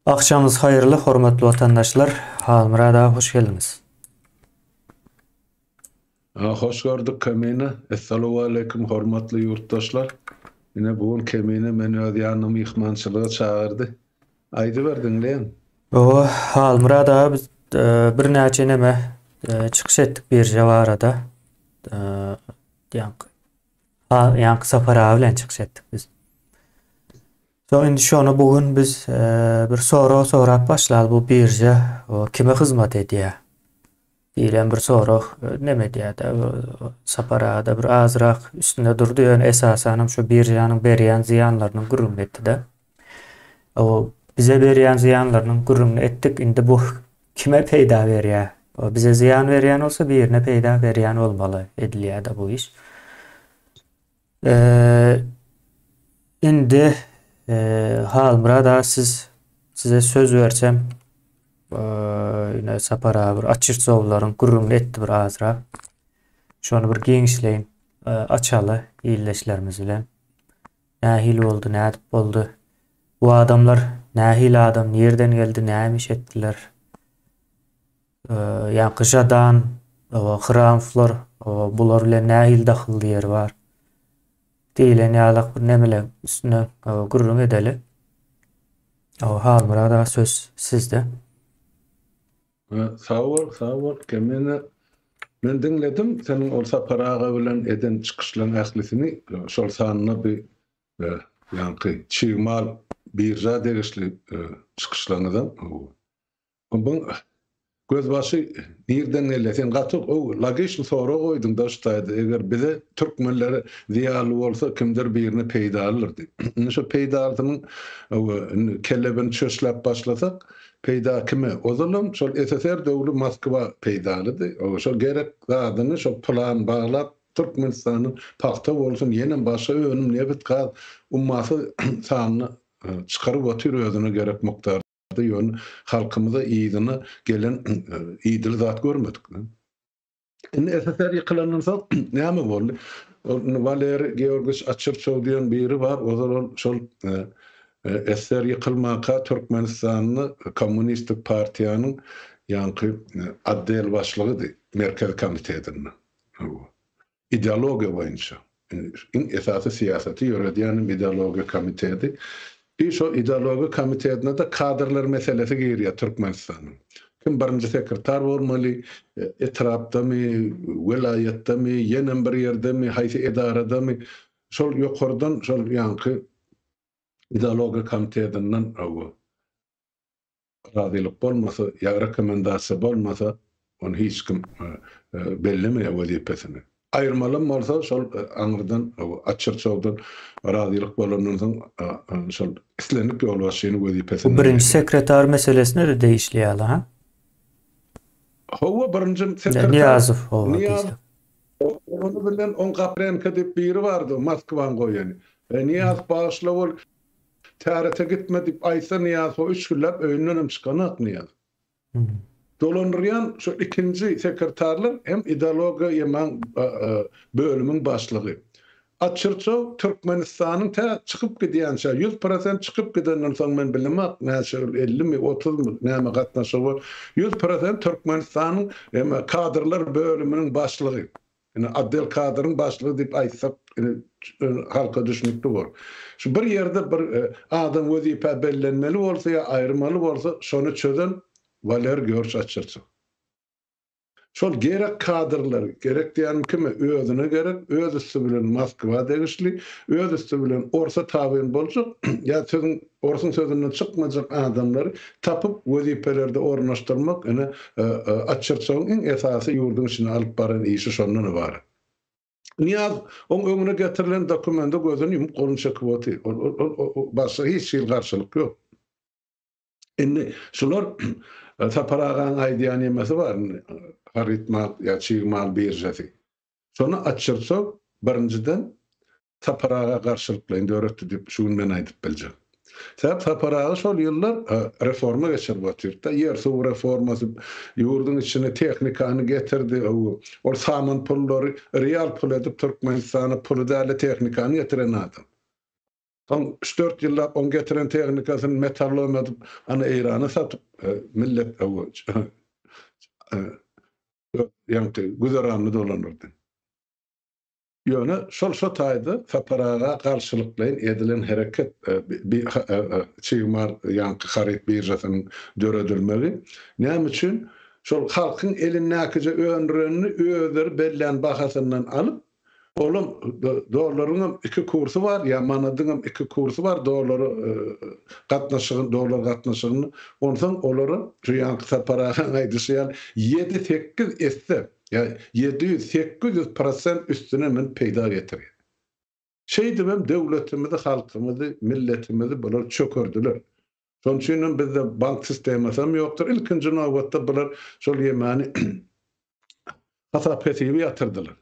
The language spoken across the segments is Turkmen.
Agşamyňyz haýyrly hormatly watandaşlar Halmyrat aga hoş geldiňiz. Hoş gördük Kemine. Essalawaleýkim hormatly ýurtdaşlar. Ine bu gün Kemine meni öz ýanyna myhmançylyga çagyrdy. Aýdyber diňleýän. Owa Halmyrat aga biz birnäçe neme çykyş etdik birža barada. Ýaňky ýaňky Sapar aga bilen çykyş etdik biz. Soň indi şony bu gün biz bir sorag sorap başlaly bu birža kime hyzmat edýär? Diýlen bir sorag neme edýär-de Sapar aga-da bir azrak üstünde durdy ýöne esasanam şu biržanyň berýän zyýanlarynyň gürrüňini etdi-de. O bize berýän zyýanlarynyň gürrüňini etdik indi bu kime peýda berýär? Bize zyýan berýän bolsa birine peýda berýän bolmaly edilýär-de bu iş. Indi Halmyrat aga siz size söz bersem ine Sapar aga bir açyrsowlaryň gürrüňini etdi bir azrak. Şony bir giňişleýin açaly ildeşlerimiz bilen. Nähili boldy, nädip boldy? Bu adamlar nähili adam, nirden geldi, näme iş etdiler? Ýaňky Žadan, Hramowlar, bular bilen nähili dahylly ýeri bar? Diýlen ýalak bir nemeleň üstünde gürrüň edeli. Halmyrat aga söz sizde. Sag bol, sag bol. Kemine men diňledim seniň ol Sapar aga bilen eden çykyşlaryň ählisini, şol sanda bir ýaňky çig mal birža degişli çykyşlaryňyzam. Bu gözbaşy nirden gelýär? Sen gaty gowy, logiçny sorag goýduň daş taýda. Eger bize türkmenlere zyýanly bolsa, kimdir birine peýdalydyr diýip. Indi şo peýdalysynyň indi kelebini çöşläp başlasak, peýda kime? Ozalam şol SSR döwri Moskwa peýdalydy. Şol gerek zadyny şol plan baglap Türkmenistanyň pagta bolsun, ýenem başga önüm, nebit, gaz ummasyz sanda çykaryp otyr özüne gerek mukdarda. Ýöne halkymyza yzyna gelen idili zat görmedik. Indi SSR ýykylandan soň näme boldy? Ol indi Waleriý Georgiç Açyrçow diýen biri bar, ozal ol şol SSR ýykylmanka Türkmenistanda Kommunistik partiýanyň ýaňky otdel başlygydy, Merkezi komitetinde. Ideologiýa boýunça iň esasy syýasaty ýöredýän hem ideologiýa komiteti. I şol ideologiýa komitetine-de kadrlar meselesi girýär Türkmenistanyň. Kim birinji sekretar bolmaly, etrapdamy, welaýatdamy, ýenem bir ýerdemi, haýsy edaradamy, şol ýokardan şol ýaňky ideologiýa komitetinden Razylyk bolmasa ýa rekomendasiýa bolmasa, ony hiç kim bellemeýär wezipesini. Aýyrmalam bolsa şol aňyrdan açyrçawdan razylyk bolandan soň şol islendik ýolbaşçyny wezipesinden. Bu birinji sekretar meselesine-de degişli ýaly, ha? Hawa, birinji sekretar. Nyýazow, hawa, diýsek. Ony bilen oň Gaprenko diýip biri bardy, Moskwaň goýany. Nyýazow bagyşla ol Tärete gitme diýip aýtsa Nyýazow üç günläp öýündenem çykanak Nyýazow. Dolandyrýan şu ikinji sekretarlar hem ideologiýa ýemäň bölümiň başlygy. Açyrçow Türkmenistanyň tä çykyp gidýänçä 100% çykyp gidenden soň men bilemok näçe ýyl ellimi otuzmy näme gatnaşygy bar 100% Türkmenistanyň eme kadrlar bölüminiň başlygy. Ine, otdel kadryň başlygy diýip aýtsak, ine, halka düşnükli bor. Şu bir ýerde bir adam wezipä bellenmeli bolsa ýa aýyrmaly bolsa, şony çözen Waler George Açyrçow. Şol gerek kadrlary, gerek diýýänim kime? Özüne gerek, öz üsti bilen Moskwa degişli, öz üsti bilen orsa tabyn boljak ýa sözüň, orsuň sözünden çykmajak adamlary tapyp wezipelerde ornaşdyrmak ine Açyrçagyň iň esasy ýurduň içinde alyp baran işi şondan ybarat. Nyýaz oň öňüne getirilen dokumende gözüni ýumup goluny çekip otyr. Ol ol başga hiç hili garşylyk ýok. Indi şular Sapar agaň aýdýan ýemesi bar indi haryt mal ýa çig mal biržasy. Şony açyrçak birinjiden Sapar aga garşylyklaýyn döretdi diýip şu gün men aýdyp biljek. Sebäp Sapar aga şol ýyllar reforma geçirip otyrdy-da, ýer-suw reformasy, ýurduň içine tehnikany getirdi, ol saman pullary real pul edip Türkmenistana puly däl-de tehnikany getiren adam. Soň üç-dört ýyllap oň getiren tehnikasyny metallom edip, ana Eýrana satyp, millet ýaňky güzeranyny dolandyrdy. Ýöne şol şo taýda Sapar aga garşylyklaýyn edilen hereket çig mal ýaňky haryt biržasynyň döredilmegi näme üçin şol halkyň elindäkije öndürenini özleri bellän bahasyndan alyp Olam dollaryňam iki kursy bar, ýa manadyňam iki kursy bar, dollara gatnaşygy, dollar gatnaşygyny. Onsoň olara şu ýaňky Sapar agaň aýdyşy ýaly ýedi-sekiz esse, ýa 700, 800 prosent üstüne münüp peýda getirýär. Şeýdibem döwletimizi, halkymyzy, milletimizi bular çökerdiler. Şonuň üçinem bizde bank sistemasam ýokdur. Ilkinji nobatda bular şol ýemäni hasap-hesibi ýatyrdylar.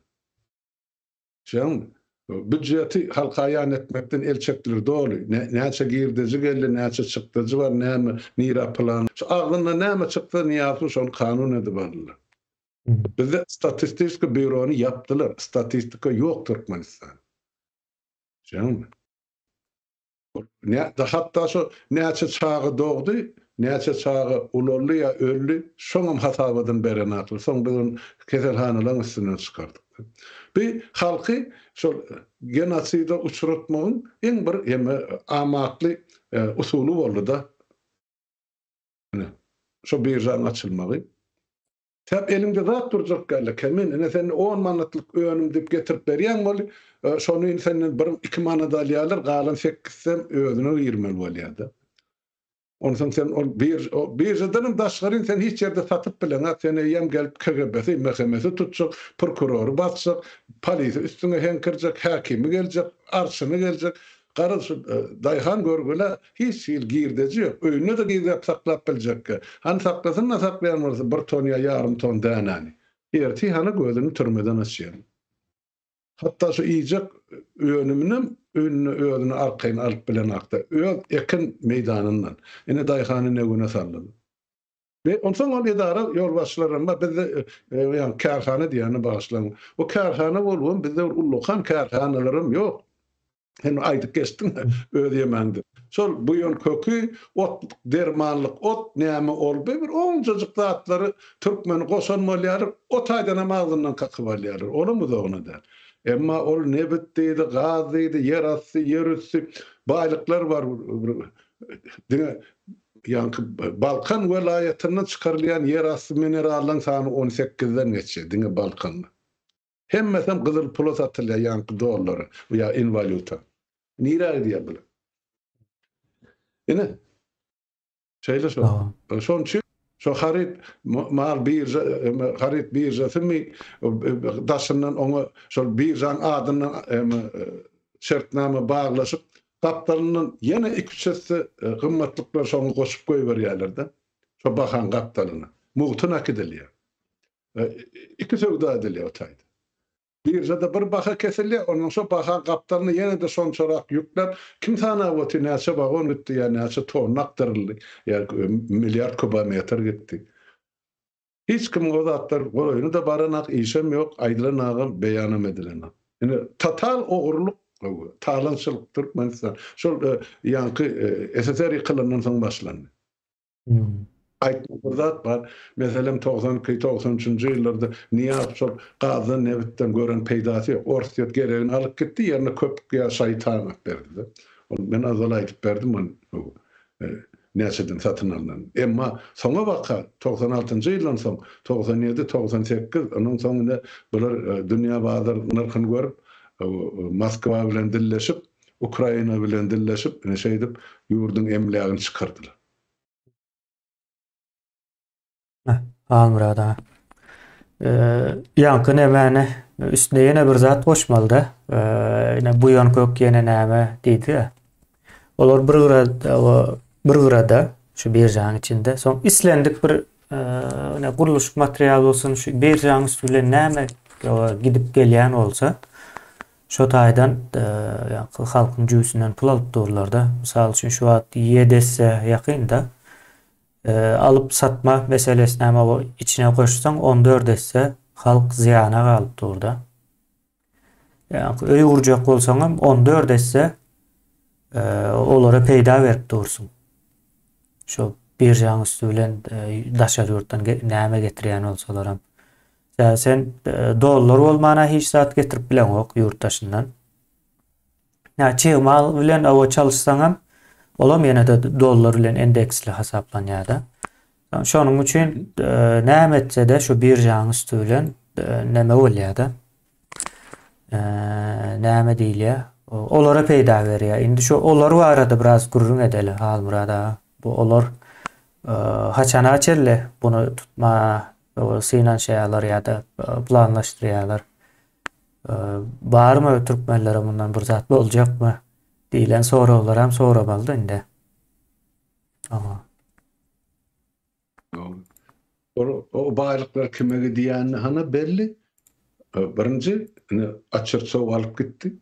Şeýdip, býujeti halka aýan etmekden el çekdiler doly. Näçe girdeji geldi, näçe çykdajy bar, näme, nirä plan. Şu agzyndan näme çyksa Nyýazow şony kanun edip aldylar. Bizde statistika býurony ýapdylar. Statistika ýok Türkmenistanda. Şeýdip. Hatda şo näçe çaga dogdy, näçe çaga ulaldy ýa öldi, şoňam hasabadyny berenaklar. Soň biz ony keselhanalaryň üstünden çykardyk. Bi halky şol genoside uçratmagyň iň bir eme amatly usuly boldy-da. Ine, şo biržanyň açylmagy. Säp eliňde zat durjak däldi Kemin, ine sen on manatlyk önüm diýip getirip berýäň weli, şony indi senden bir iki manat alýarlar, galan sekizsem özüne girmeli bolýar-da. Onsoň sen ol birž, biržadanam daşgaryn sen hiç ýerde satyp bileňok, seni eýýäm gelip KGB-si, MHM-si tutjak, prokurory basjak, polisi üstüňe heňkirjek, häkimi geljek, arçyny geljek. Garaz şu daýhan görgülä hiç hili girdeji ýok. Öýünde-de gizläp saklap biljekkä. Hany saklasyn-da saklaýan bolsa bir ton ýa ýarym ton dänäni. Ertir hany gözüni türmeden açýar. Hatda şu iýjek önüminem öýünde özüne arkaýyn alyp bilenakda. Öz eken meýdanyndan. Ine daýhany ne güne saldylar. We onsoň ol edara ýolbaşçylaram bar. Bizde ýagny kärhana diýýäni bagyşlaň. O kärhana bolubam bizde bir ullakan kärhanalaram ýok. Sen aýdyp geçdiň öz ýemäňde. Şol buýan köki, ot, dermanlyk ot, näme ol bir onjajyk zatlary türkmeni goşan bolýarlar, o taýdanam agzyndan kakyp alýarlar. Olam uzagyna däl. Emma ol nebit diýdi, gaz diýdi, ýer asty, ýer üsti baýlyklar bar. Diňe ýaňky Balkan welaýatyndan çykarylýan ýerasty minerallaryň sany on sekizden geçýär, diňe Balkanda. Hemmesem gyzyl pula satylýar, ýaňky dollara ýa inwalýuta. Nirä gidýär bular? Ine, şeýle şol. Şonuň üçin şo haryt mal birža, haryt biržasymy daşyndan oňa şol biržaň adyndan şertnama baglaşyp, Gapdalyndan ýene iki-üç esse gymmatlyklar şoňa goşup goýberýärler-de, şo bahaň gapdalyna. Mugtuna äkidilýär. Iki söwda edilýär o taýda. Biržada bir baha kesilýär, ondan şo bahaň gapdalyna ýene-de şonçarak ýükläp, kim sanap otyr näçe wagon gitdi ýa näçe tonna akdyryldy, ýa milliard kubometr gitdi. Hiç kimiň o zatlar golaýyna-da baranak, işem ýok, aýdylanagam, beýanam edilenak. Ine, total ogurlyk, talaňçylyk Türkmenistan. Şol ýaňky SSR ýykylandan soň başlandy. Aýtmaly bir zat bar. Meselem, 92, 93-nji ýyllarda Nyýazow şol gazdan, nebitden gören peýdasy ýok. Orsýet geregini alyp gitdi, ýerine köpük ýa şaýy taňyp berdi-de. Ol men ozal aýdyp berdim ony. Näçeden satyn alnan. Emma soňa baka, 96-njy ýyldan soň, 97, 98, ondan soň ine bular dünýä bazar nyrhyny görüp, Moskwa bilen dilleşip, Ukraina bilen dilleşip, ine şeýdip ýurduň emlägini çykardylar. Halmyrat aga. Ýaňky nämäni üstüne ýene bir zat goşmalyda. Ine buýan kök ýene näme diýdi. Olar bir gyrada bir gyrada şu biržanyň içinde. Soň islendik bir ine gurluşyk material bolsun şu biržanyň üstü bilen näme gidip gelýän bolsa şo taýdan ýaňky halkyň jübüsinden pul alyp durlar-da. Mysal üçin şu wagt ýedesse ýakynda Alyp satma meselesinem o içine goşsaň 14 esse halk zyýana galyp durda. Ýa öý gurjak bolsaňam 14 esse. olara peýda berip dursuň. Şo biržaň üsti bilen daşary ýurtdan näme getirýän bolsalaram. Sebäbi sen dollar bolmana hiç zat getirip bileňok ýurt daşyndan. Ýa çig mal bilen awa çalyşsaňam, olam ýene-de dollar bilen endeksli hasaplanýar-da. Şonuň üçin näme etse-de şu biržaň üsti bilen näme bolýar-da. Näme diýilýär? Olara peýda berýär. Indi şu olar barada biraz gürrüň edeli Halmyrat aga. Bu olar haçana çenli bunu tutma synanyşýarlar ýa-da planlaşdyrýarlar. Barmy türkmenlere mundan bir zat boljakmy diýlen soraglaram soramalyda indi. Aha. Ol o baýlyklar kime gidýäni hana belli. Birinji ine Açyrçow alyp gitdi.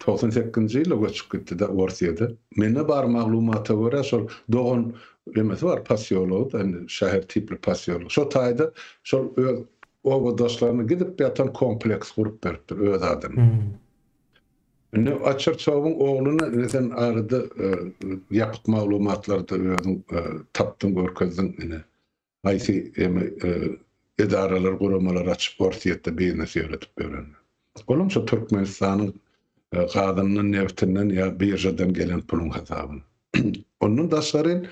98-nji ýylda göçüp gitdi-de Orsýede. Mende bar maglumata görä şol dogan emesi bar posýology-da indi şäher tipli posýolok. Şo taýda şol öz obadaşlaryna gidip ýatan kompleks gurup beripdir öz adyna. Indi Açyrçowyň ogluny ine sen arada ýapyk maglumatlarda özüň tapdyň görkezdiň ine haýsy eme edaralar guramalar açyp Orsýetde biznes ýöredip ýörenini. Olam şo Türkmenistanyň gazyndan nebtinden ýa biržadan gelen puluň hasabyna. Ondan daşgary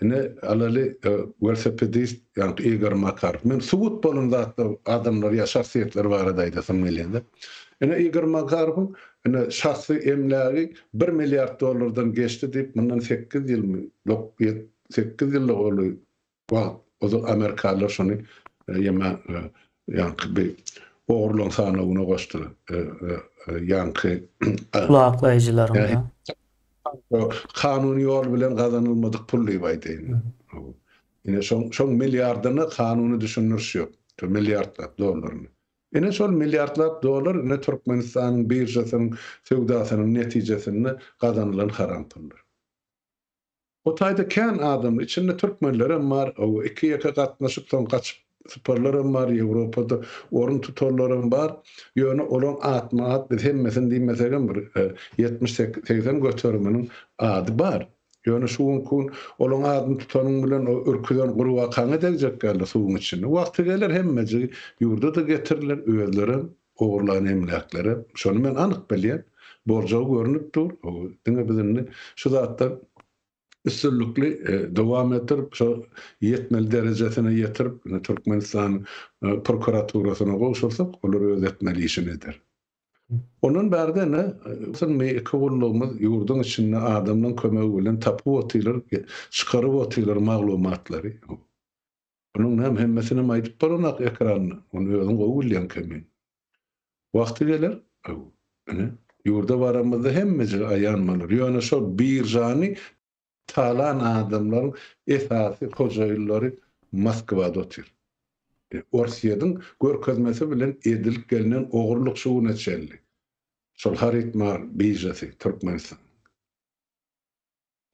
ine alaly welosipedist ýaňky Igor Makarow. Men subut bolan zatlar adamlar ýa şahsyýetler barada aýdasym gelýär-de. Ine Igor Makarowyň ine şahsy emlägi bir milliard dollardan geçdi diýip mundan sekiz ýylmy sekiz ýylda ol wagt ozal amerikanlar şony ýeme ýaňky bir ogurlaryň sanawyna goşdular. Ýaňky Pul aklaýjylaryň Kanuny ýol bilen gazanylmadyk pul diýip aýdaýyn. Ine şoň şoň milliardyna kanuny düşündiriş ýok. Şo milliardlap dollaryny. Ine şol milliardlap dollar ine Türkmenistanyň biržasynyň söwdasynyň netijesinde gazanylan haram pullar. O taýda kän adam, içinde türkmenlerem bar, iki-ýeke gatnaşyp soň gaçyp syparlaram bar, Ýewropada orun tutanlaram bar. Ýöne olaň atma-at biz hemmesini diýmesegem bir 70-80 göteriminiň ady bar. Ýöne şu günki gün olaň adyny tutanyň bilen o ürküzen gurbakaňa degjek ýaly suwuň içinde. Wagty geler hemmejigi ýurda-da getiriler, özlerem ogurlan emläklerem. Şony men anyk bilýän. Boljagy görnüp dur. Diňe biz indi şu zatdan üstünlikli dowam etdirip, şo ýetmeli derejesine ýetirip, indi Türkmenistan prokuraturasyna gowşursak, olar öz etmeli işini eder. Ondan bärde ine, indi iki gullugymyz ýurduň içinde adamlaryň kömegi bilen tapyp otyrlar, çykaryp otyrlar maglumatlary. Onuň näme hemmesinem aýdyp bolanok ekranda. Ony özüň gowy bilýäň Kemin. Wagty geler, ine, ýurda baramyzda hemmejigi aýan bolar. Ýöne şol biržany talan adamlaryň esasy hojaýynlary Moskwada otyr. Orsýediň görkezmesi bilen edilip gelnen ogurlyk şu güne çenli. Şol haryt-mal biržasy Türkmenistan.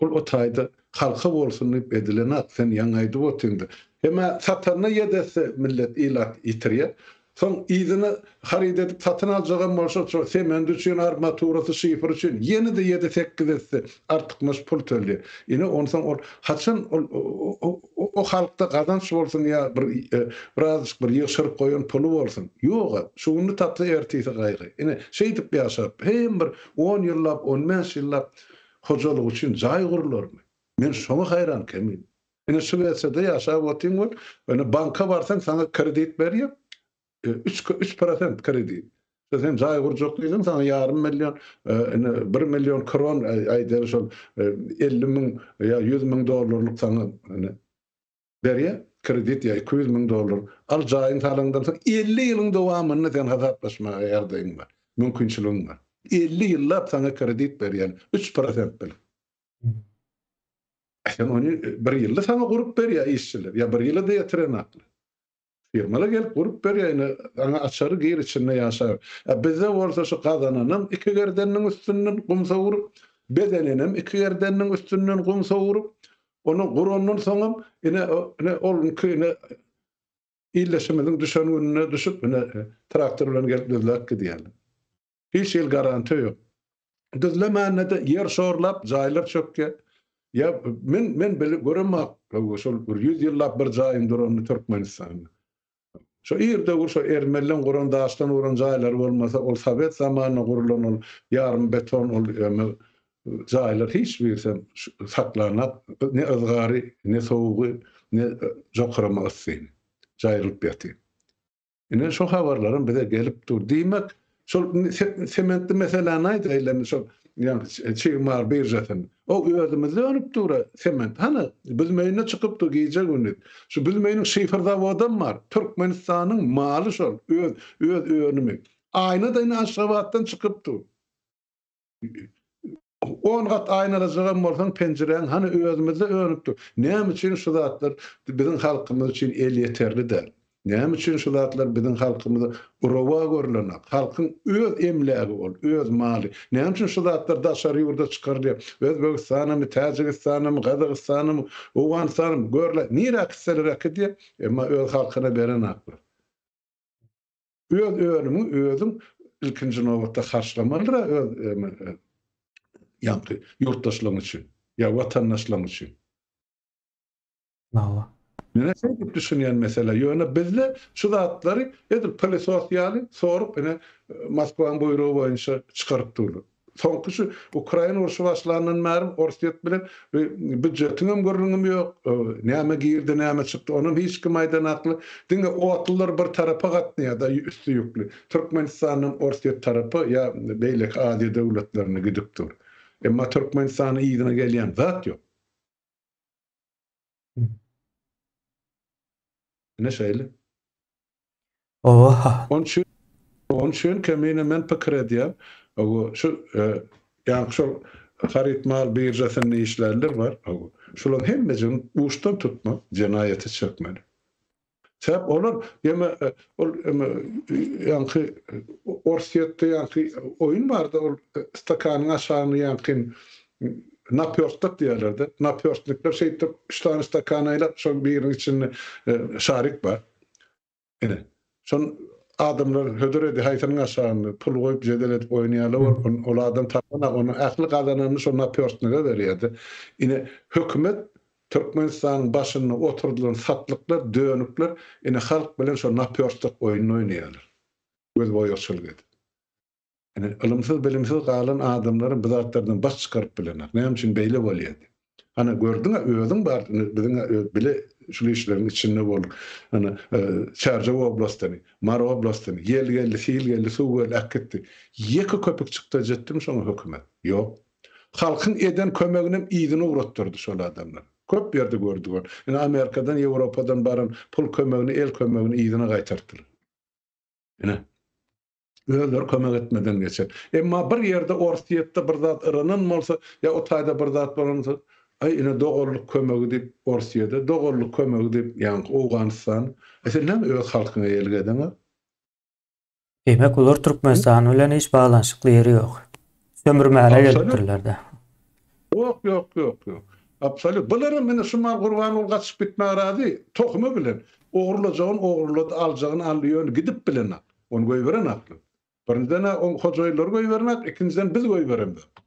Ol o taýda halka bolsun diýip edilen at, sen ýaňy aýdyp otyňda. Hemä satanda ýedi esse millet ilat ýitirýär. Soň yzyna haryt edip satyn aljagam bolsa şo semendi üçin, armaturasy, şifri üçin ýene-de ýedi-sekiz esse artykmaç pul tölýär. Ine onsoň ol haçan ol o halkda gazanç bolsun ýa bir birazajyk bir ýygşyryp goýan puly bolsun. Ýog-a, şu gününi tapsa ertisi gaýgy. Ine şeýdip ýaşap hem bir on ýyllap, on bäş ýyllap Hojalyk üçin jaý gurlarmy? Men şoňa haýran Kemil. Ine Şwesiýada ýaşap otyň bol, ine banka barsaň saňa kredit berýär. Üç üç prosent kredit. Şo sen jaý gurjak diýseň saňa ýarym million, ine bir million kron aýdaly şol 50 müň ýa 100 müň dollarlyk saňa ine Berýär, kredit ýa 200 müň dollar. Al jaýyň salaňdan soň 50 ýylyň dowamynda sen hasaplaşmaga ýagdaýyň bar, mümkinçiligiň bar. 50 ýyllap saňa kredit berýän 3 prosent bilen. Sen ony bir ýylda saňa gurup berýär işçiler, ýa bir ýyla-da ýetirenoklar. Firmalar gelip gurup berýär, ine saňa açary gir içinde ýaşa. A bizde bolsa şu gazananam iki gerdeniniň üstünden gum sowrup, bezenenem iki gerdeniniň üstünden gum sowrup, ony gurandan soňam ine ine olunky ine illeşimiziň düşen gününe düşüp ine traktor bilen gelip düzläp gidýärler. Hiç hili garantiýa ýok. Düzlemände-de ýer şorlap, jaýlar çökýär. Ýa men men bile göremok şol bir ýüz ýyllap bir jaýyň duranyny Türkmenistanda. Şo ir döwür şo ermelileň guran daşdan guran jaýlary bolmasa ol sowet zamanynda gurulan ol ýarym beton ol eme jaýlar hiç birisem saklanak ne yzgary ne sowugy ne jokrama yssyny. Jaýrylyp ýatyr. Ine şo habarlaram bize gelip dur. Diýmek, şol sementli meseläni aýdaýly, şol ýaňky çig mal biržasyny. O özümizde önüp dur-a sement. Hany, Büzmeýinde çykyp dur gije-gündiz. Şu Büzmeýiniň şifer zawodam bar. Türkmenistanyň maly şol, öz öz önümi. Aýna-da ine Aşgabatdan çykyp dur. On gat aýnalajagam bolsaň penjiräň hany özümizde önüp dur. Näme üçin şu zatlar biziň halkymyz üçin elýeterli däl? Näme üçin şu zatlar biziň halkymyza rowa görlenok? Halkyň öz emlägi ol, öz maly. Näme üçin şu zatlar daşary ýurda çykarylýar? Özbegistanamy, Täjigistanamy, Gazagystanamy, Owganystanamy, görle, nirä äkitseler äkidýär, emma öz halkyna berenaklar. Öz önümiňi özüň ilkinji nobatda harçlamalydyr-a öz ýaňky ýurtdaşlaryň üçin ýa watandaşlaryň üçin. Hawa. Men-ä şeýdip düşünýän meselä. Ýöne bizde şu zatlary edil pylesos ýaly sorup ine Moskwaň buýrugy boýunça çykaryp durlar. Soňky şu Ukraina urşy başlandan bäri Orsýet bilen býudjetiňem gürrüňim ýok. Näme girdi, näme çykdy, onam hiç kim aýdanakly. Diňe otlular bir tarapa gatnaýar-da, üsti ýükli. Türkmenistandan Orsýet tarapa ýa beýleki Aziýa döwletlerine gidip dur. Emma Türkmenistana yzyna gelýän zat ýok. Ine şeýle. Oba. Onuň üçin, onuň üçin Kemine men pikir edýän, bu şu ýaňky şol haryt-mal biržasynda işlänler bar, şularyň hemmejigini uçdan tutma jenaýata çekmeli. Sebäp olar ýeme ol eme ýaňky Orsýetde ýaňky oýun bardy, ol stakanyň aşagyny ýaňky napýorstak diýerler-de. Napýorstnikler şeýdip üç sany stakan aýlap, şoň biriniň içinde şarik bar. Ine, şony adamlar hödür edýär, haýsynyň aşagynda pul goýup jedel edip oýnaýarlar, ol ol adam tapanak, onuň ähli gazananyny şo napýorstnige berýär-de. Ine, hökümet Türkmenistanyň başynda oturdylan satlyklar, dönükler ine halk bilen şo napýorstak oýnuny oýnaýarlar. Gözboýagçylyk edip. Ine, ylymsyz, bilimsiz galan adamlaram bu zatlardan baş çykaryp bilenok. Näme üçin beýle bolýar diýip. Ana, gördüň-ä, özüň bar, ine, biziň-ä öz bile şul işleriň içinde bolduk. Ana, Çärjew oblastyny, Mary oblastyny, ýel geldi, sil geldi, suw geldi, äkitdi. Ýeke köpük çykdajy etdimi şoňa hökümet? Ýok. Halkyň eden kömeginem yzyna ugratdyrdy şol adamlar. Köp ýerde gördük ony. Ine, Amerikadan, Ýewropadan baran pul kömegini, el kömegini yzyna gaýtartdylar. Ine. Özleri kömek etmeden geçer. Emma bir ýerde Orsýetde bir zat yranan bolsa, ýa o taýda bir zat bolan bolsa, aý ine doganlyk kömegi diýip Orsýede, doganlyk kömegi diýip ýaňky Owganystan. E sen näme öz halkyňa eýelik edeňok? Diýmek olar Türkmenistan bilen hiç baglanyşykly ýeri ýok. Sömürmäne gelipdirler-de. Ýok, ýok, ýok, ýok. Absolýut. Bularam ine şu mal Gurbanguly gaçyp gitmäge razy, tohumy bilen. Ogurlajagyny ogurlady, aljagyny aldy, ýöne gidip bilenok. Ony goýberenoklar. Birinjiden-ä oň hojaýynlary goýberenok, ikinjiden biz goýberemzok.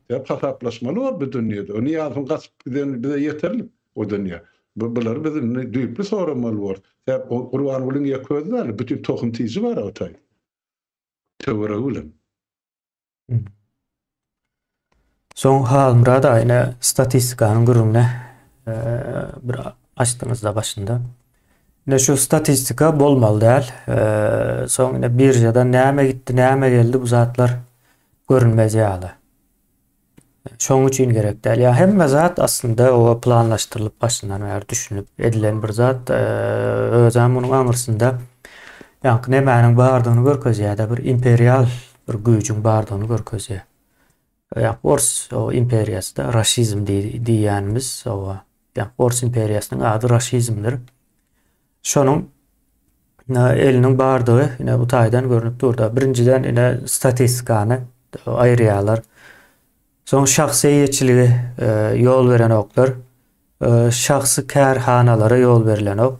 Sebäp hasaplaşmaly bor bu dünýede. O Nyýazowyň gaçyp gideni bize ýeterlik o dünýä. Bu bulary biz indi düýpli soramaly borus. Sebäp o Gurbangulyň ýeke özi däl, bütin tohum-tiji bar o taýda. Töweregi bilen. Soň Halmyrat aga ine statistikanyň gürrüňine bir açdyňyzda başynda. Ine şu statistika bolmaly däl. Soň ine biržadan näme gitdi, näme geldi bu zatlar görünmez ýaly. Şoň üçin gerek däl. Ýa hemme zat aslynda o planlaşdyrylyp başyndan bäri düşünip edilen bir zat. Özem munuň aňyrsynda ýaňky nemäniň bardygyny görkezýär-de bir imperial bir güýjüň bardygyny görkezýär. Ýa ors o imperiýasy-da raşizm diýýänimiz o ýa ors imperiýasynyň ady raşizmdir. Şonuň eliniň bardygy ine bu taýdan görnüp dur-da. Birinjiden ine statistikany aýyrýarlar. Soň şahsy eýeçiligi e, ýol berenoklar. E, şahsy kärhanalara ýol berilenok.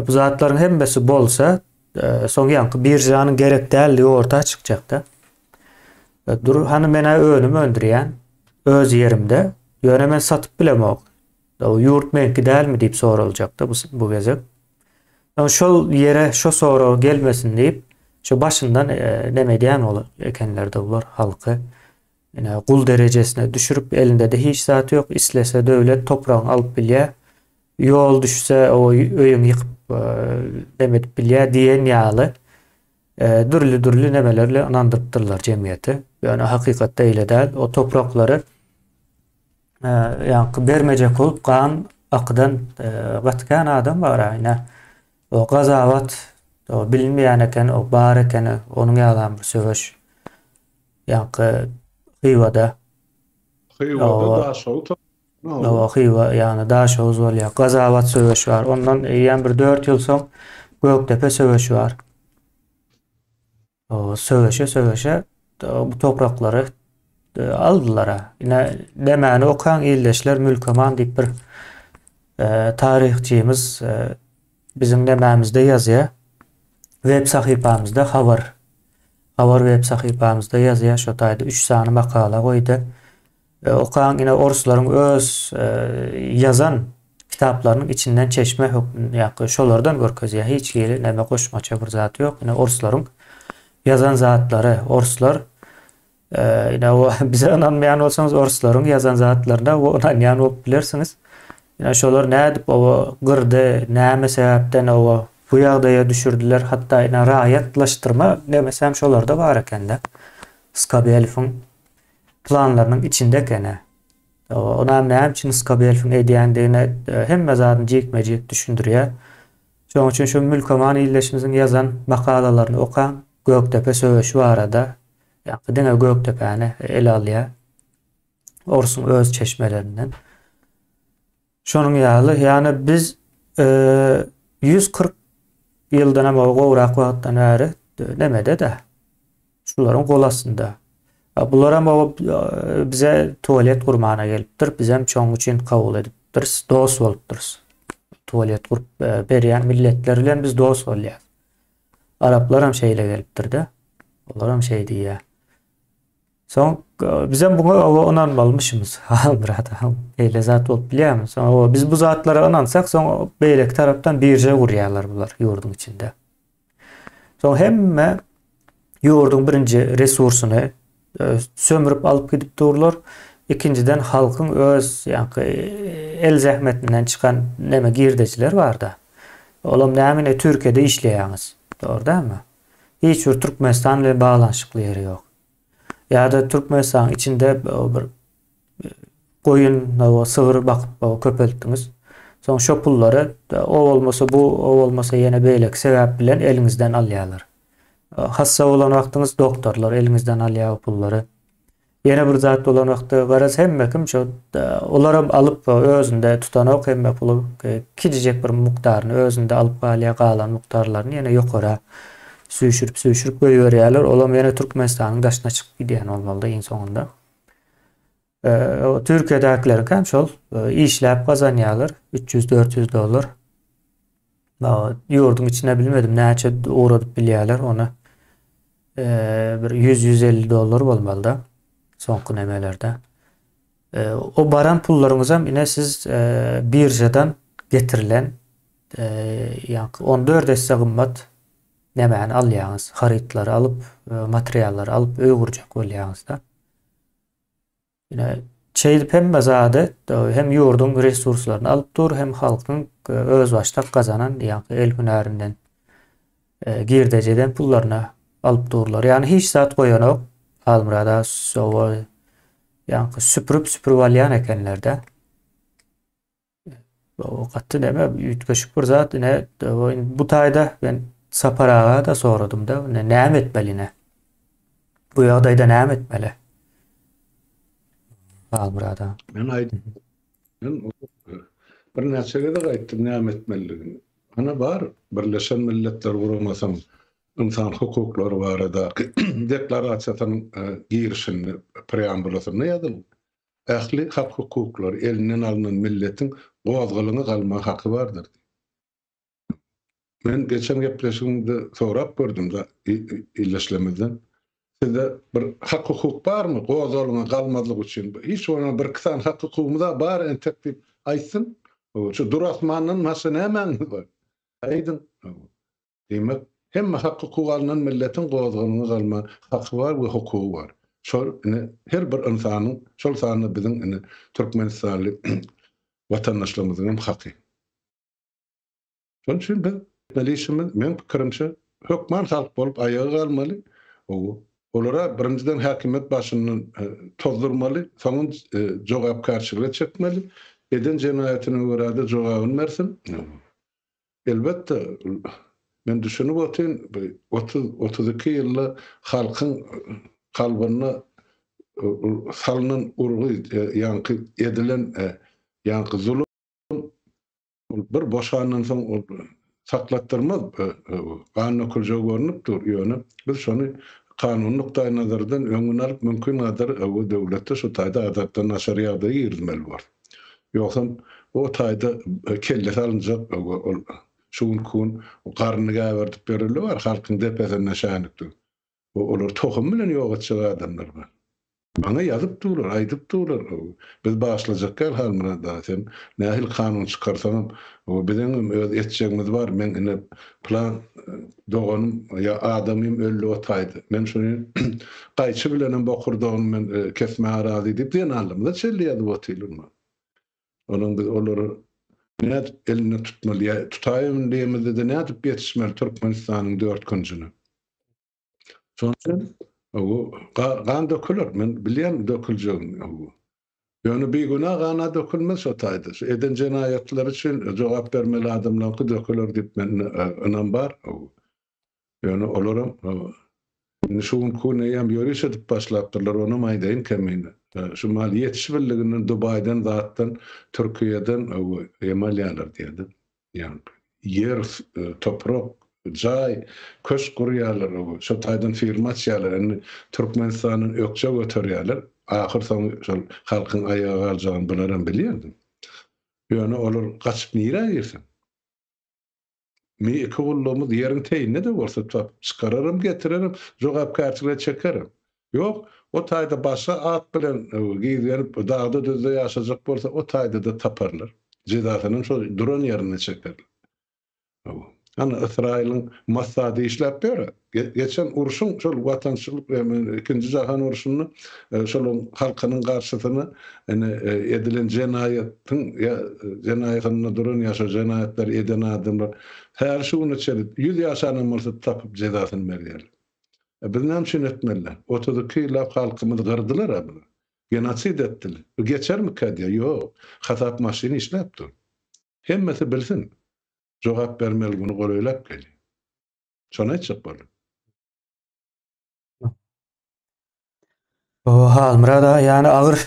Bu zatlaryň hemmesi bolsa, e, soň ýaňky biržanyň gerek däldigi orta çykjakda. Dur, hany men-ä önüm öndürýän öz ýerimde, ýöne men satyp bilemok. O ýurt meňki dälmi diýip soraljakda bu, bu gezek. Şol ýere şo sorag gelmesin diýip, şo başyndan e, neme edýän ol ekenlerde bular halky. Ine gul derejesine düşürip elinde-de hiç zat ýok, islese döwlet topragyňy alyp bilýär. Ýol düşse o öýüňi ýykyp e, neme edip bilýär diýen ýaly e, dürli-dürli nemeler bilen ynandyrypdyrlar jemgyýeti. Ýöne hakykatda eýle däl. O topraklary e, ýaňky bermejek bolup gan akydan e, gaty kän adam bar ine. O Gazabat o bilinmeýän eken, o bar ekeni, onuň ýalam bir söweş. Ýaňky Hywada. Hywada Daşoguz Hawa, Hywa, ýagny Daşoguz bolýar. Gazabat söweşi bar. Ondan eýýäm bir 4 ýyl soň Gökdepe söweşi bar. O söweşe söweşe bu topraklary e, aldylar. Ine demäni okaň ildeşler Mülkeman diýip bir e, taryhçymyz e, biziň demämizde ýazýar. Web sahypamyzda habar habar web sahypamyzda ýazýar. Şo taýda 3 sany makala goýdy. E, okaň ine orslaryň öz e, ýazan kitaplarynyň içinden çeşme hökmünde ýa şolardan görkezýär. Hiç hili näme goşmaça bir zat ýok. Ine orslaryň ýazan zatlary, orslar e, ine o bize ynanmaýan bolsaňyz orslaryň ýazan zatlaryna o ynanýan bolup bilersiňiz. Ine şolar nädip o gyrdy, näme sebäpden o bu ýagdaýa düşürdiler. Hatda ine raýatlaşdyrma nemesem şolarda bar ekende. Skabelewiň planlarynyň içinde ekeni. Onam näme üçin Skobelfiň edýändigini e, hemme zadyny jikme-jik düşündirýär. Şonuň üçin şu Mülkaman ildeşimiziň ýazan makalalaryny okaň. Gökdepe söweşi barada, ýa-da diňe Gökdepäni ele alýar. Orsuň öz çeşmelerinden. Şonuň ýaly, ýagny biz 140 ýyldan hem gowrak wagtdan bäri nemede-de şularyň gol astynda. Bular hem bize tualet gurmana gelipdir. Biz hem şonuň üçin kabul edipdiris, dost bolupdyrys. Tualet gurup berýän milletler bilen biz dost bolýarys. Araplar hem şeýle gelipdir-de. Olar hem şeý diýýär. Soň bizem buňa oba ynanmalymyşymyz. Halmyrat agam, beýle zat bolup bilýärmi? Soň oba biz bu zatlara ynansak, soň beýleki tarapdan birje gurýarlar bular ýurduň içinde. Soň hemme ýurduň birinji resursyny e, sömürip alyp gidip durlar. Ikinjiden halkyň öz ýaňky e, el zähmetinden çykan näme girdejiler barda. Olam näme Türkiýede işleýäňiz. Dogry dälmi? Hiç bir Türkmenistan bilen baglanyşykly ýeri ýok. Ýa-da Türkmenistanyň içinde bir goýun, sygyr bakyp köpeltdiňiz. Soň şo pullary o bolmasa bu, o bolmasa ýene beýleki sebäp bilen eliňizden alýarlar. Hassa bolan wagtyňyz doktorlar eliňizden alýar o pullary. Ýene bir zat bolan wagtda garaz hemme kim şo olaram alyp özünde tutanok hemme puly kiçijek bir mukdaryny özünde alyp galýar galan mukdarlaryny ýene ýokara süýşürip süýşürip goýberýärler olam ýene Türkmenistanyň daşyna çykyp gidýän bolmalyda iň soňunda. Türkiýedäkileriňkem şol işläp gazanýarlar 300-400 dollar. Ýurduň içine bilmedim näçe ugradyp bilýärler ony. Bir 100-150 dollar bolmalyda soňky nemelerde. O baran pullaryňyzam ine siz biržadan getirilen ýa-ni 14 esse gymmat nemäni alýaňyz, harytlary alyp, materiallary alyp öý gurjak bolýaňyzda. Ine, şeýdip hemme zady hem ýurduň resurslaryny alyp dur, hem halkyň özbaşdak gazanan, ýagny el hünärinden e, girdeji eden pullaryny alyp durlar. Ýagny hiç zat goýanok. Halmyrat aga sowa ýagny süpürip-süpürip alýan ekenler-de. O gaty näme üýtgeşik bir zat ine bu taýda men Sapar aga da soradym da ine näme etmeli ine. Bu ýagdaýda näme etmeli? Halmyrat aga. Men aýdym. Men birnäçe gezek aýtdym näme etmelidigini. Ana bar Birleşen Milletler Guramasynyň ynsan hukuklary baradaky deklarasiýasynyň girişinde preambulasynda ýazylgy. Ähli hak-hukuklary elinden alnan milletiň gozgalaňa galmaga haky bardyr diýip. Men geçen gepleşigimde sorap gördüm-de ildeşlerimizden. Sizde bir hak-hukuk barmy gozgalyňa galmazlyk üçin? Hiç bolmanda birki sany hak-hukugymyz-a bar entek diýip aýtsyn. Şu dur asmandan başga nämäňiz bar? Aýdyň. Diýmek, hemme hak-hukugy alnan milletiň gozgalyňa galma haky bar we hukugy bar. Şol ine her bir ynsanyň, şol sanda biziň ine türkmenistanly watandaşlarymyzyň hem haky. Şonuň üçin biz etmeli işimiz, meň pikirimçe, hökman halk bolup aýaga galmaly, olara birinjiden häkimiýet başyndan tozdurmaly, soňam jogapkärçilige çekmeli, eden jenaýatyna görä-de jogabyny bersin. Elbetde, men düşünip otyryn, bu otuz, 32 ýylda halkyň kalbynda salnan urgy, ýaňky edilen ýaňky zulum, Ol bir boşandan soň ol saklatdyrmaz, gan döküljegi görnüp dur, ýöne biz şony kanuny nukdaýnazardan öňüni alyp mümkin gadar döwletde şu taýda adatdan daşary ýagdaýy girizmeli bor. Ýogsam o taýda kellesi alynjak ol şu günki gün garnyny gäberdip ýöreli bar halkyň depesinde şänikli. Olar tohum bilen ýok etjek adamlar bar. Maňa ýazyp durlar, aýdyp durlar. Biz bagyşlajak däl Halmyrat aga, sen nähili kanun çykarsaňam, biziňem öz etjegimiz bar, meň ine pylan doganym ýa adamym öldi o taýda. Men şuny gaýçy bilenem bokurdagyny men kesmäge razy diýip zenanlarymyza çenli ýazyp otyrlar maňa. Onuň biz olary nädip elinde tutmaly ýa tutaýyn diýemizde-de nädip ýetişmeli Türkmenistanyň dört künjüne. Şonuň üçin bu gan döküler. Men bilýän döküljegini. Ýöne bigünä gana dökülmez şo taýda. Şu eden jenaýatlary üçin jogap bermeli adamlaryňky döküler diýip mende ynam bar. Ýöne olaram indi şu günki gün eýýäm ýöriş edip başlapdyrlar, onam aýdaýyn kemine. Şu mal ýetişibildiginden Dubaýdan zatdan, Türkiýeden em alýarlar diýýärdi. Ýagny ýer, toprak, jaý, köşk gurýarlar, şo taýdan firma açýarlar. Indi Türkmenistandan ökje göterýärler. Ahyr soňy şol halkyň aýaga galjagyny bularam bilýärdi. Ýöne olar gaçyp nirä girsin? Mi iki gullugymyz ýeriň teýinde-de bolsa tapyp çykararam, getirerem, jogapkärçilige çekerem. Ýok, o taýda başga at bilen gizlenip dagda-düzde ýaşajak bolsa, o taýda-da taparlar. Jezasynam şol duran ýerinde çekerler. Hany Ysraýylyň Mossady işläp ýör-ä. Geçen urşuň şol watançylyk ikinji jahan urşunda şolaryň halkynyň garşysyna ine edilen jenaýatyň ýa jenaýatynda duran ýa şo jenaýatlary eden adamlar häli şu güne çenli ýüz ýaşanam bolsa tapyp jezasyny berýärler. Biz näme üçin etmeli? 32 ýyllap halkymyzy gyrdylar-a bular. Genosid etdiler. Bu geçermikä diýýär. Ýok. Hasap maşyny işläp dur. Hemmesi bilsin. Jogap bermeli güni golaýlap gelýär. Şony aýtjak boldum. O Halmyrat aga ýany agyr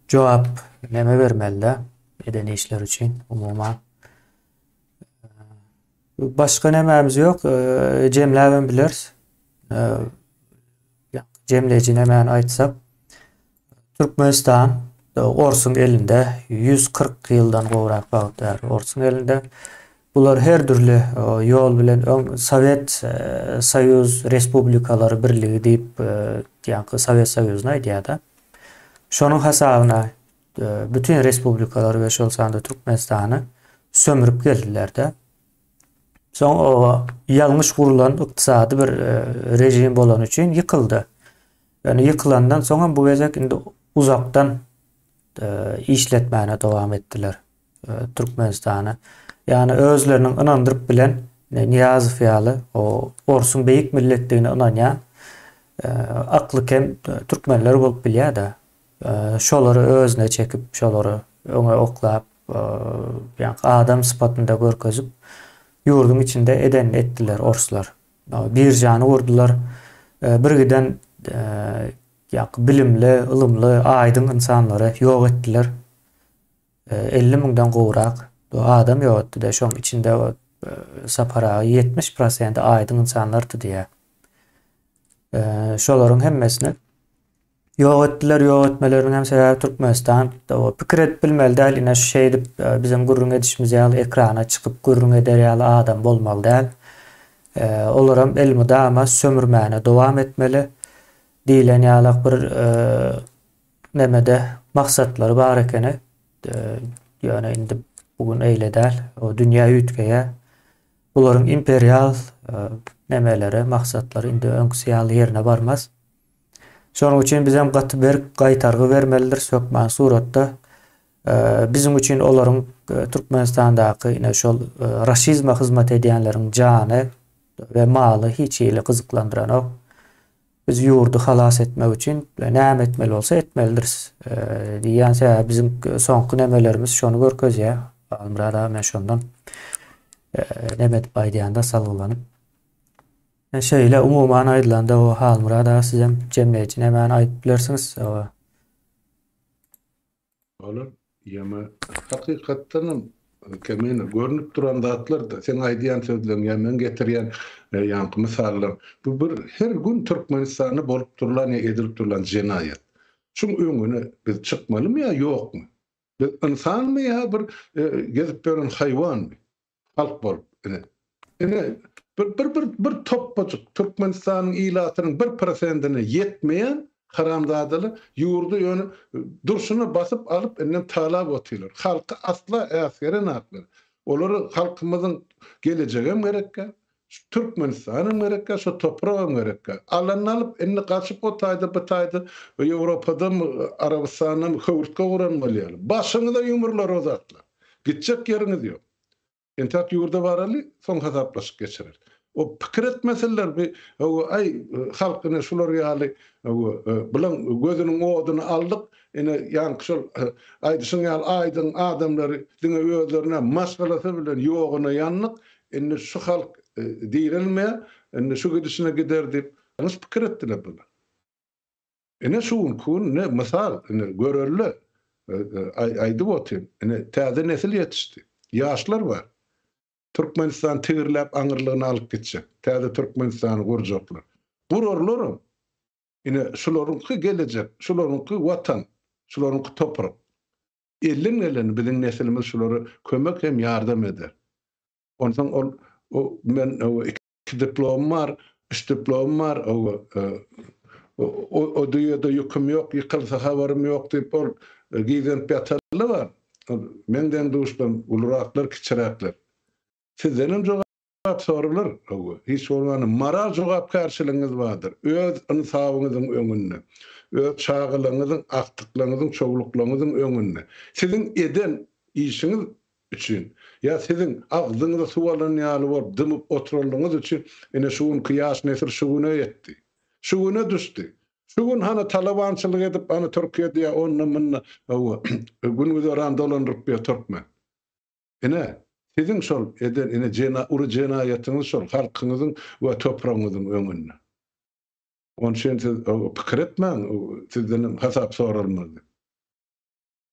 jogap neme bermeli-de eden işleri üçin umuman. Başga nämämiz ýok, jemläbem bileris. Jemleýji nämäni aýtsak, Türkmenistan orsuň elinde 140 ýyldan gowrak wagt bäri orsuň elinde. Bular her dürli ýol bilen öň Sowet Soýuz Respublikalary Birligi diýip, ýaňky Sowet Soýuzyny aýdýar-da. Şonuň hasabyna bütin respublikalary we şol sanda Türkmenistany sömürip geldiler-de. Soň o ýalňyş gurulan ykdysady bir režim bolany üçin ýykyldy. Ýöne ýykylandan soň hem bu gezek indi uzakdan işletmäne dowam etdiler Türkmenistany. Ýagny özleriniň ynandyryp bilen Nyýazow ýaly o orsuň beýik milletdigine ynanýan akly kem türkmenler bolup bilýär-de. Şolary özüne çekip, şolary öňe oklap, ýaňky adam sypatynda görkezip, ýurduň içinde edenini etdiler orslar. Biržany gurdular. Birgiden ýaňky bilimli, ylymly, aýdyň ynsanlary ýok etdiler. 50 müňden gowrak adam ýok etdi-de, şoň içinde Sapar aga 70 prosenti aýdyň ynsanlardy diýýär. Şolaryň hemmesini Ýok etdiler, ýok etmeleriniň hem sebäbi Türkmenistan pikir edip bilmeli däl, ine şu şeýdip biziň gürrüň edişimiz ýaly ekrana çykyp gürrüň eder ýaly adam bolmaly däl. Olaram elmydama sömürmäne dowam etmeli diýlen ýalak bir nemede maksatlary bar ekeni. Ýöne indi bu gün eýle däl. O dünýä üýtgeýär. Bularyň imperial nemeleri, maksatlary indi öňküsi ýaly ýerine barmaz. Şonuň üçin bizem gaty berk gaýtargy bermelidiris hökman suratda. Biziň üçin olaryň Türkmenistandaky ine şol raşizme hyzmat edýänleriň jany we maly hiç hili gyzyklandyranok. Biz ýurdy halas etmek üçin näme etmeli bolsa etmelidiris diýýän sebäbi biziň soňky nemelerimiz şony görkezýär. Halmyrat aga men şondan neme edip aýdýanda salgylanyp. Şeýle umuman aýdylanda o Halmyrat aga sizem jemleýji nemäni aýdyp bilersiňiz. Olar ýa hakykatdanam Kemine görnüp duran zatlar-da, seň aýdýan sözleň ýa meň getirýän ýaňky mysallarym, bu bir her gün Türkmenistanda bolup durlan ýa edilip durlan jenaýat. Şuň öňüne biz çykmalymy ýa ýokmy? Biz ynsanmy ýa bir gezip ýören haýwanmy? Halk bolup ine. Ine bir bir bir bir topbajyk Türkmenistanyň ilatynyň bir prosentine ýetmeýän haramzadalar ýurdy ýöne durşuna basyp alyp indem talap otyrlar. Halky asla äsgerenaklar. Olara halkymyzyň gelejegem gerekkä, şu Türkmenistanam gerekkä, şu topragam gerekkä. Alanyny alyp indi gaçyp o taýda bu taýda Ýewropadamy Arabystandamy höwürtge guran bolýarlar. Başyňyza ýumrular o zatlar. Gitjek ýeriňiz ýok. Entäk ýurda baraly, soň hasaplaşyk geçireris. O pikir etmesinler bi, hawa, aý, halk ine şular ýaly, hawa, bulaň gözüniň oduny aldyk, ine ýaňky şol aýdyşyň ýaly aýdyň adamlary diňe özlerine, maşgalasy bilen ýoguna ýandyk, indi şu halk direlmeýär, indi şu gidişine gider diýip, ýalňyş pikir etdiler bular. Ine şu günki gün ine mysal, ine görelde aýdyp otyryn. Ine täze nesil ýetişdi. Ýaşlar bar. Türkmenistan tigirläp aňyrlygyna alyp gitjek. Täze Türkmenistany gurjaklar. Gurarlaram. Ine şularyňky gelejek, şularyňky watan, şularyňky toprak. Elden geleni biziň nesilimiz şulara kömek hem ýardam eder. Onsoň ol men 2 diplomym bar, 3 diplomym bar, o o düýede ýüküm ýok, ýykylsa habarym ýok diýip ol gizlenip ýatanlar bar. Ol meň deň-duşlarym, uluraklar, kiçiräkler. Sizdenem jogap soralar, hawa, hiç bolmanda moral jogapkärçiligiňiz bardyr. Öz ynsabyňyzyň öňünde, öz çagalaryňyzyň, agtyklaryňyzyň, çowluklaryňyzyň öňünde. Siziň eden işiňiz üçin, ýa siziň agzyňyza suw alan ýaly bolup dymyp oturanlygyňyz üçin ine şu günki ýaş nesil şu güne ýetdi. Şu güne düşdi. Şu gün hany talabançylyk edip hany Türkiýede ýa onda-munda hawa gün-güzeran dolandyryp ýör türkmen. Ine siziň şol eden ine jena uly jenaýatyňyz şol halkyňyzyň we topragyňyzyň öňünde. Onuň üçin siz pikir etmäň sizdenem hasap soralmaz diýip.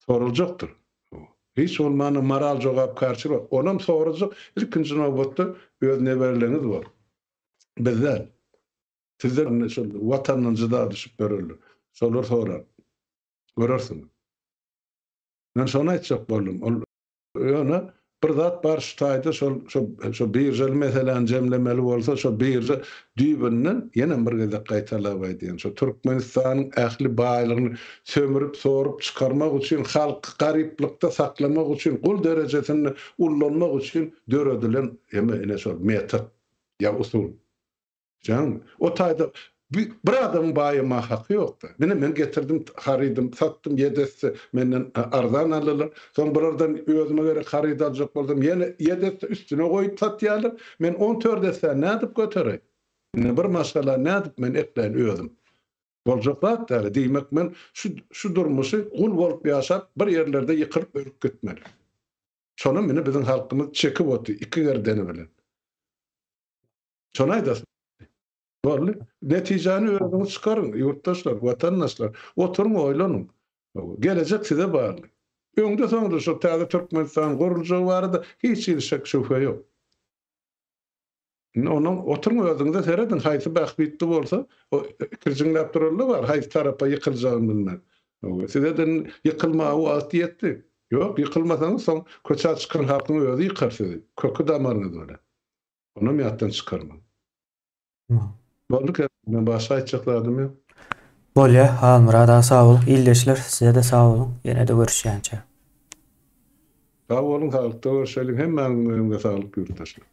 Soraljakdyr. Hiç bolmanda moral jogapkärçilik bar. Onam sorajak ilkinji nobatda öz nebereleriňiz bor. Biz däl. Sizden şol watandan jyda düşüp ýörenler. Şolar sorar. Görersiňiz. Men şony aýtjak boldum. Ol Ýöne bir zat bar şu taýda şol şo şo biržaly meseläni jemlemeli bolsa şo birža düýbünden ýenem bir gezek gaýtalap aýdýan şo Türkmenistanyň ähli baýlygyny sömürip sorup çykarmak üçin halky garyplykda saklamak üçin gul derejesinde ullanmak üçin döredilen eme ine şol metod ýa usul. Jan, o taýda bir adamyň baýama haky ýokdy. Mine men getirdim harydym, satdym ýedi esse menden arzan aldylar. Soň bulardan özüme gerek harydy aljak bolsam ýene ýedi esse üstüne goýup satýarlar. Men on dört essäni nädip götereýin? Ine bir maşgalany nädip men ekläýin özüm? Boljak zat däl. Diýmek men şu şu durmuşy gul bolup ýaşap bir ýerlerde ýykylyp ölüp gitmeli. Şonam ine biziň halkymyz çekip otyr iki gerdeni bilen. Şony aýdasym. Boldy. Netijäni özüňiz çykaryň, ýurtdaşlar, watandaşlar. Oturyň, oýlanyň. Gelejek size bagly. Öňde-soňda şol täze Türkmenistan guruljagy barada hiç hili şek-şübhe ýok. Indi onuň oturyň özüňize serediň, haýsy bähbitli bolsa, o ikirjiňläp duranlar bar, haýsy tarapa ýykyljagyny bilmän. Size-de indi ýykylmaga wagt ýetdi. Ýok, ýykylmasaňyz soň köçä çykan halkyň özi ýykar sizi, köki-damaryňyz bilen. Onam ýatdan çykarmaň. Boldy men başga aýtjak zadym ýok. Bolýa, Halmyrat aga sag boluň. Ildeşler size-de sag boluň. Ýene-de görüşýänçä. Sag boluň, saglykda görüşeliň. Hemmäňiziň öýüňize saglyk ýurtdaşlar.